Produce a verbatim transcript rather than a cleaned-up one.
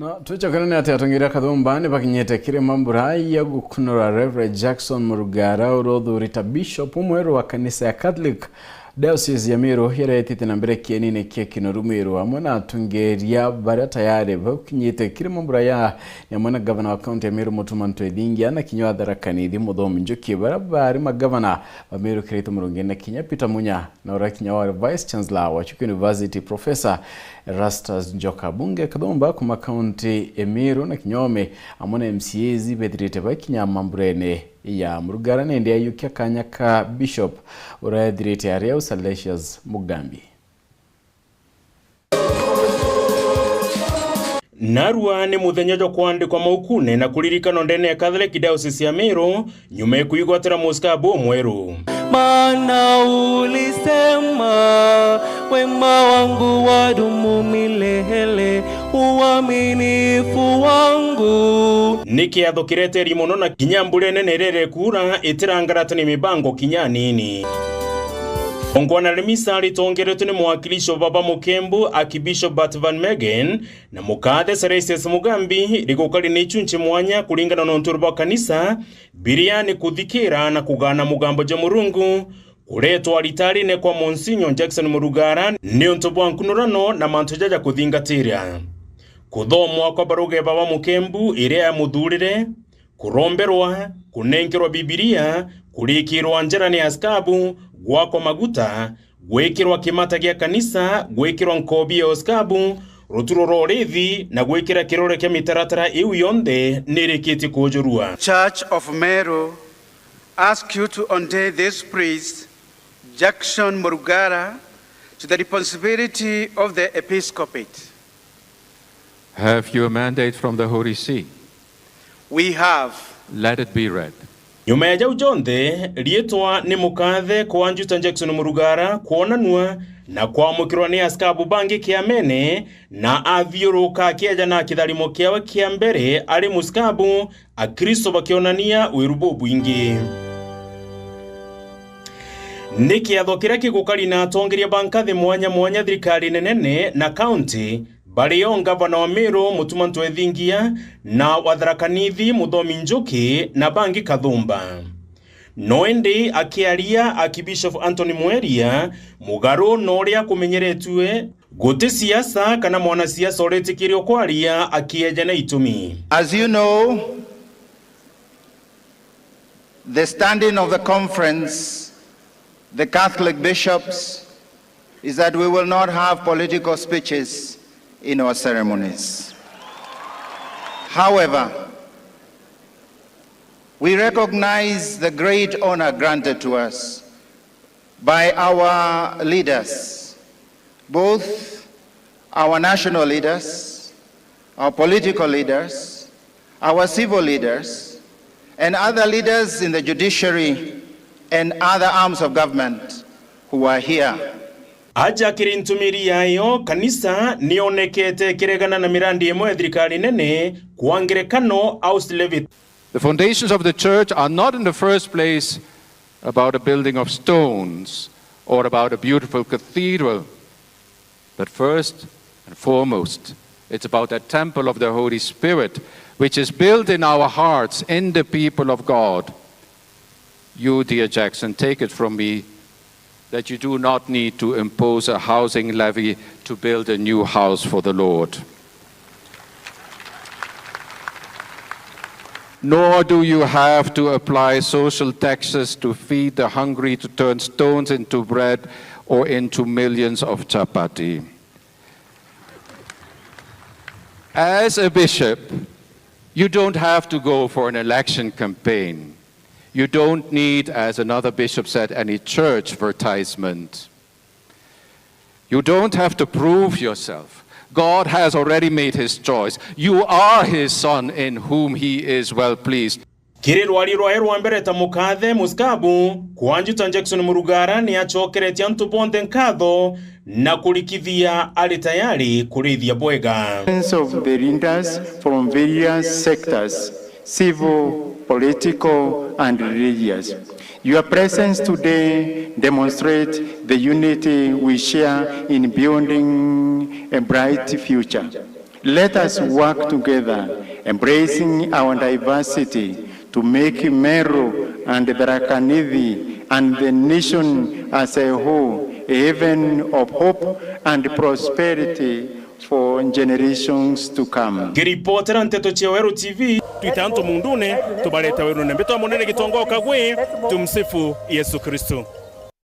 Na twicokere ni ati atongeria Kathumba ni bakinyite kiri mambura ya gukunura Reverend Jackson Murugara, uria uthuurite Bishop umweru wa kanisa ya Catholic Diocese ya Meru, iria yetite na mbere kienine kia Kinoru Meru, amwe na atongeria baria tayari bakinyite kiri mambura ya, ni amwe na gavana wa kaunti ya Meru Mutuma Ntwethingia, na kinya wa Tharaka Nithi Muthomi Njuki, baria bari magavana ba Meru Kiraitu Murungi, na kinya Peter Munya, na uria kinya wari Vice Chancellor wa Chuka University, Professor Erastus Njoka. Bunge Kathumba kuma kaunti ya Meru na kinya ome amwe na M C As bethirite bakinya mamburene ya Murugara, nindi ayukia kanya ka Bishop uria ethirite ari au, Salesius Mugambi. Narua ni muthenya jwa kwandikwa maukune na kuririkanwa ndene ya Catholic Diocese ya Meru, nyuma ya kuigwatira muskabu umweru. Maana ulisema, "Wema wangu wadumu milele, uaminifu wangu." Ni kiatho kireteri mono, na kinya mbura inene irere kuura itirangarata ni mibango kinya anini. Ongwana rimisa ritongeretwe ni mwakilishi wa Baba Mukembu, Archbishop Bart Van Megen, na mukathe Celestius Mugambi, rigukari ni ichunchi mwanya kuringana na untu bwa kanisa, biria ni kuthikira na kugana mugambo jwa Murungu, kuretwa aritarine kwa Monsignor Jackson Murugara ni untu bwa nkunurano na mantu jaja kuthingatiria. Kuthomwa kwa baruga ya Baba Mukembu iria ya muthurire, kuromberwa, kunenkerwa Bibilia, kurikirwa njera ni askabu, gwakwa maguta, gwikirwa kimata gia kanisa, gwikirwa nkobi ya uskabu, ruturo rwa urithi, na gwikira kirore kia mitaratara iu yonthe nirikitie kujurua. Church of Meru ask you to ordain this priest, Jackson Murugara, to the responsibility of the episcopate. Have you a mandate from the Holy See? We have. Let it be read. Nyuma ya jau jonthe, riitwa ni mukathe Coadjutor Jackson Murugara kwonanua na kwamukirwa ni askabu bangi kiamene, na athiuruka akieja na kitharimo kiawe kia mbere ari muskabu, Akristo bakionania wiru bubwingi. Ni kiatho kiria kigukari na atongeria ba nkathi mwanya mwanya thirikarine nene na kaunti, bario ngavana wa Meru Mutuma Ntwethingia na wa Tharaka Nithi Muthomi Njuki na bangi Kathumba. No indi akiaria Archbishop Anthony Mweria, mugaru na uria kumenyeretue, guti siasa kana mwanasiasa uritikirio kwaria akieja na itumi. As you know, the standing of the conference, the Catholic bishops, is that we will not have political speeches in our ceremonies. However, we recognize the great honor granted to us by our leaders, both our national leaders, our political leaders, our civil leaders, and other leaders in the judiciary and other arms of government who are here. Aja kiri ntumiri yayo, kanisa nionekete ikiregana na mirandi imwe ya thirikari nene, kwa ngerekano, house levy. The foundations of the church are not in the first place about a building of stones or about a beautiful cathedral, but first and foremost, it's about that temple of the Holy Spirit, which is built in our hearts, in the people of God. You, dear Jackson, take it from me that you do not need to impose a housing levy to build a new house for the Lord. Nor do you have to apply social taxes to feed the hungry, to turn stones into bread or into millions of chapati. As a bishop, you don't have to go for an election campaign. You don't need, as another bishop said, any church advertisement. You don't have to prove yourself. God has already made his choice. You are his son in whom he is well pleased. Kiri rwari rwae rwa mbere ta mukathe muskabu, Coadjutor Jackson Murugara ni acokeretie antu bonthe nkatho na kurikithia ari tayari kurithia bwega. Of the leaders from various sectors, civil, political, and religious. Your presence today demonstrates the unity we share in building a bright future. Let us work together, embracing our diversity, to make Meru and Tharaka Nithi and the nation as a whole a haven of hope and prosperity for generations to come. Ngiripotera Nteto cia Weru T V, twite antu mundune, tubareta werune. Mbitwa munene Gitonga Okagwi. Tumsifu Yesu Kristo.